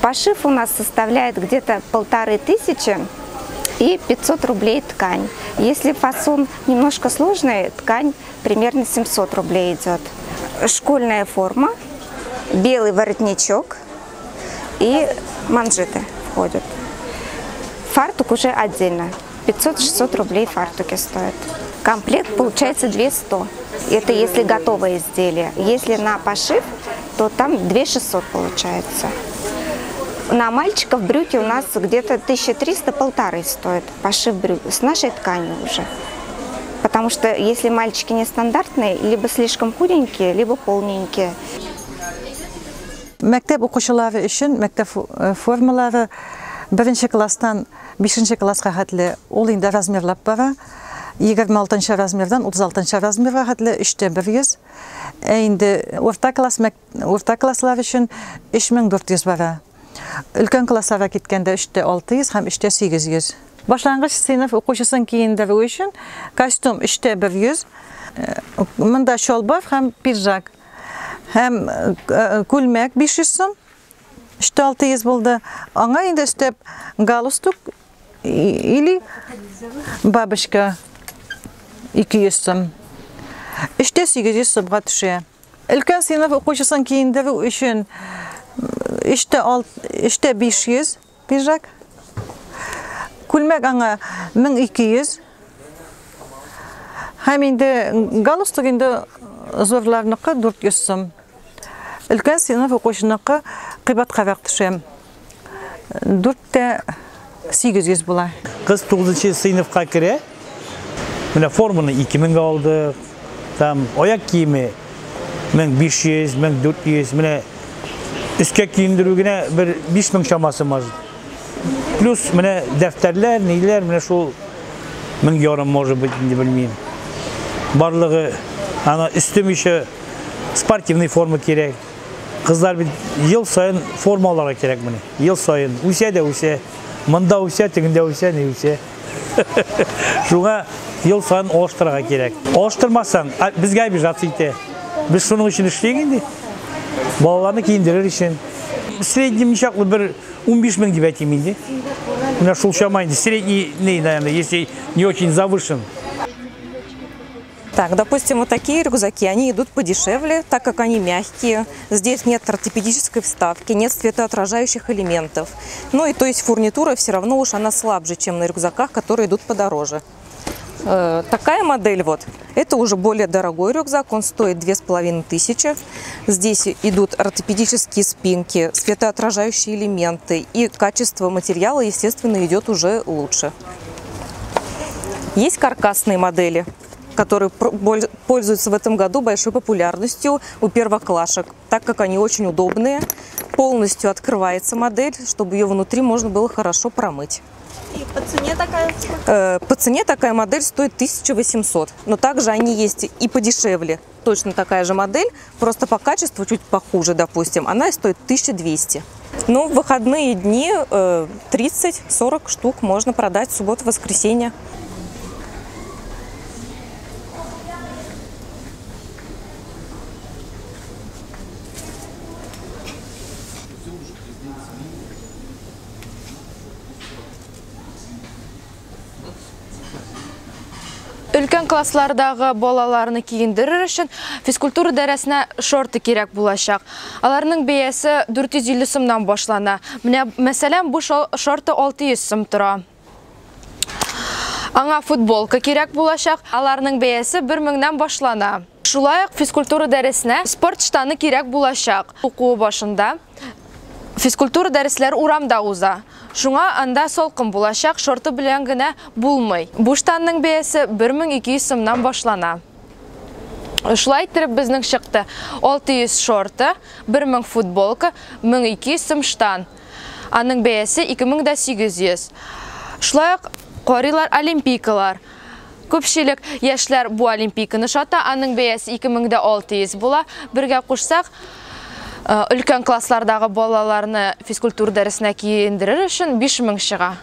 Пошив у нас составляет где-то 1500 и 500 рублей ткань. Если фасон немножко сложный, ткань примерно 700 рублей идет. Школьная форма, белый воротничок и манжеты входят. Фартук уже отдельно. 500-600 рублей фартуки стоят. Комплект получается 2100. Это если готовое изделие. Если на пошив, то там 2600 получается. На мальчиков брюки у нас где-то 1300-1500 стоит пошив брюк с нашей тканью уже. Потому что если мальчики нестандартные, либо слишком худенькие, либо полненькие. Мәктәп укучылары өчен мәктәп формалары беренче класстан бишенче класска хәтле ул инде размерлап бара. 26 размердан 36 размерга хәтле 3100. Ә инде урта класс урта класслар өчен 3400 бара. Өлкән классларга киткәндә 3600 һәм 3800. Башлангыч сыйныф укучысын киендерү өчен костюм 3100, монда чалбар һәм пиджак һәм күлмәк 500 сум, 3600 булды. Аңа инде өстәп галстук или бабочка 200 сум. 3800 сумга төшә. Өлкән сыйныф укучысын киендерү өчен 3500 пиджак. Күлмәк аңа 1200. Һәм инде галстук инде зурларныкы 400 сум. Өлкән сыйныф укучыныкы кыйбаткарак төшә. 4800 була. Кыз 9 сыйныфка керә. Менә форманы 2000 алдык. Там аяк киеме 1500, 1400, менә өскә киендерү генә бер 5000 чамасы может. Плюс менә дәфтәрләр, ниләр, менә шул 1500 может быть, инде белмим. Барлыгы ана өстем еще спортивный форма кирәк. Кызлар бит ел саен форма алырга кирәк менә. Ел саен үсә дә үсә. Монда үсә, тегендә үсә, ни үсә. Шуңа ел саен алыштырырга кирәк. Алыштырмасаң, безгә обижаться итә. Без шуның өчен эшлик инде. Балаларны киендерер өчен. Средний ничаклы бер 15 мең дип әйтим инде. Менә шул чама инде. Средний, наверное, если не очень завышен. Так, допустим, вот такие рюкзаки, они идут подешевле, так как они мягкие. Здесь нет ортопедической вставки, нет светоотражающих элементов. Ну и то есть фурнитура все равно уж она слабже, чем на рюкзаках, которые идут подороже. Такая модель вот, это уже более дорогой рюкзак, он стоит 2500. Здесь идут ортопедические спинки, светоотражающие элементы, и качество материала, естественно, идет уже лучше. Есть каркасные модели, которые пользуются в этом году большой популярностью у первоклашек, так как они очень удобные. Полностью открывается модель, чтобы ее внутри можно было хорошо промыть. И по цене такая? По цене такая модель стоит 1800, но также они есть и подешевле. Точно такая же модель, просто по качеству чуть похуже, допустим, она стоит 1200. Но в выходные дни 30-40 штук можно продать в субботу-воскресенье. Өлкән класслардагы балаларны киендерер өчен физкультура дәресенә шорты кирәк булачак. Аларның бәясе 450 сумнан башлана. Менә, мәсәлән, бу шорты 600 сум тора. Аңа футболка кирәк булачак. Аларның бәясе 1000-нән башлана. Шулай ук физкультура дәресенә спорт штаны кирәк булачак. Укуы башында физкультура дәресләре урамда уза. Шуңа анда салкын булачак, шорты белән генә булмый. Бу штанның бәясе 1200 сумнан башлана. Шулай иттереп безнең чыкты 600 шорты, 1000 футболка, 1200 сум штан. Аның бәясе 2800. Шулай ук карыйлар олимпийкалар. Күпчелек яшьләр бу олимпийканы шата, аның бәясе 2600 була. Бергә кушсак, өлкән класслардагы балаларны физкультура дәресенә киендерер өчен 5000 чыга.